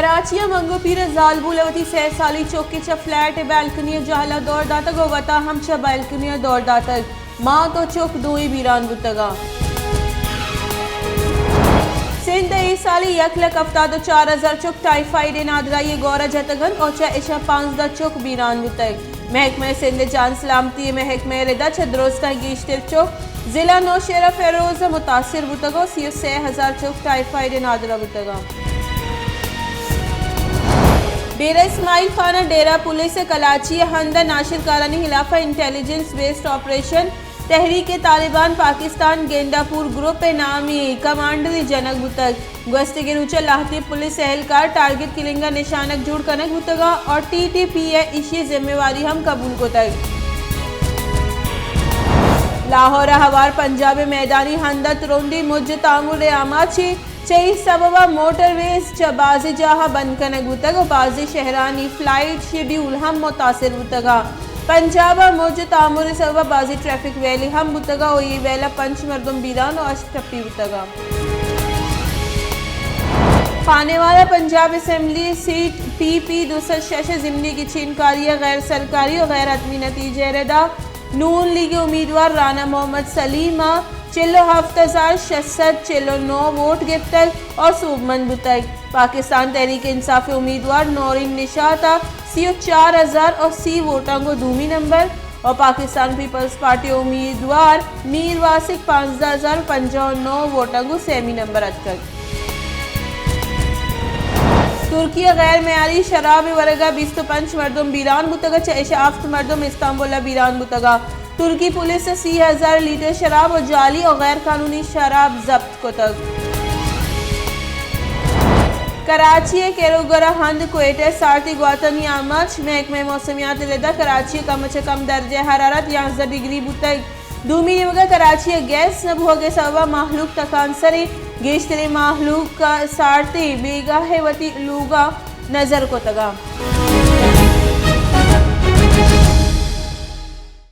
کراچی ءَ منگو پیر ءِ زالبول ءَ وتی سئے سالی چک ءَ چہ فلیٹ ءِ بالکنی ءَ جہل ءَ دور داتگ ءُ وتا ہم چہ بالکنی ءَ دور داتگ۔ مات ءُ چک دوئیں بیران بوتگ اَنت۔ سندھ ءَ اے سال ءَ یک لکھ ہفتاد ءُ چار ہزار چک ٹائیفائیڈ ءِ نادراہی ءِ گور ءَ جتگ اَنت ءُ چہ اشاں پانزدہ چک بیران بوتگ۔ محکمہ سندھ ءِ جان سلامتی ءِ محکمہ ءِ رد ءَ چہ درستاں گیشتر چک ضلع نوشہرہ فیروز ءَ متاثر بوتگ ءُ سی ءُ سئے ہزار چک ٹائیفائیڈ ءِ نادراہ بوتگ اَنت۔ ڈیرہ اسماعیل خان ءِ ڈیرہ پولیس ءَ کلاچی ءِ ہند ءَ ناشرکارانی ہلاف ءَ انٹیلیجنس بیسڈ آپریشن تحریک طالبان پاکستان گینڈا پور گروپ ءِ نامی کمانڈرے جنگ بوتگ۔ گوستگیں روچ ءَ لہتے پولیس اہلکار ٹارگٹ کلنگ ءَ نشانگ جوڑ کنگ بوتگ اَنت ءُ ٹی ٹی پی ءَ ایشی ءِ ذمہ واری ہم قبول کتگ۔ لاہور ءَ ہوار پنجاب ءِ میدانی ہند ءَ ترندیں موج تامر ءِ آماچ اِنت۔ چہ اے سبب ءَ موٹر ویز چہ بازیں جاہاں بند کنگ بوتگ ءُ بازیں شہرانی فلائٹ شیڈیول ہم متاثر بوتگ اَنت۔ پنجاب ءَ موج تامر ءِ سبب ءَ بازیں ٹریفک ویلی ہم بوتگ اَنت ءُ اے ویل ءَ پنچ مردم بیران ءُ ہشت ٹپی بوتگ اَنت۔ خانیوال ءَ پنجاب اسمبلی سیٹ پی پی دو سد شش ءِ ضمنی گچینکاری ءَ غیر سرکاری ءُ غیر حتمی نتیجہ ءِ رد ءَ نون لیگ ءِ امیدوار رانا محمد سلیم ءَ چل ءُ ہفت ہزار شش سد چل ءُ نو ووٹ گپتگ ءُ سوبمند بوتگ۔ پاکستان تحریک انصاف ءِ امیدوار نورین نشاط ءَ سی ءُ چار ہزار ءُ سی ووٹاں گوں دومی نمبر ءُ پاکستان پیپلز پارٹی ءِ امیدوار میر واسق پانزدہ ہزار پنجاہ ءُ نو ووٹاں گوں سیمی نمبر ءَ اتکگ۔ ترکی ءَ غیر معیاری شراب ءِ ورگ ءَ بیست ءُ پنچ مردم بیران بوتگ ءُ چہ اش ءَ ہفت مردم استانبول ءَ بیران بوتگ اَنت۔ ترکی پولیس ءَ سی ہزار لیٹر شراب ءُ جعلی ءُ غیر قانونی شراب ضبط کتگ۔ کراچی ءِ کیروگر ءَ ہند کوئٹہ ءِ سارتی گواتانی آماچ، محکمہ موسمیات ءِ رد ءَ کراچی ءَ کم چہ کم درجہ حرارت یازدہ ڈگری بوتگ۔ دومی نیمگ ءَ کراچی ءَ گیس نہ بوہگ ءِ سبب ءَ مہلوک تکانسر اِنت، گیشتریں مہلوک ءَ سارتیں بیگاہ ءَ وتی لوگاں نزر کتگ اَنت۔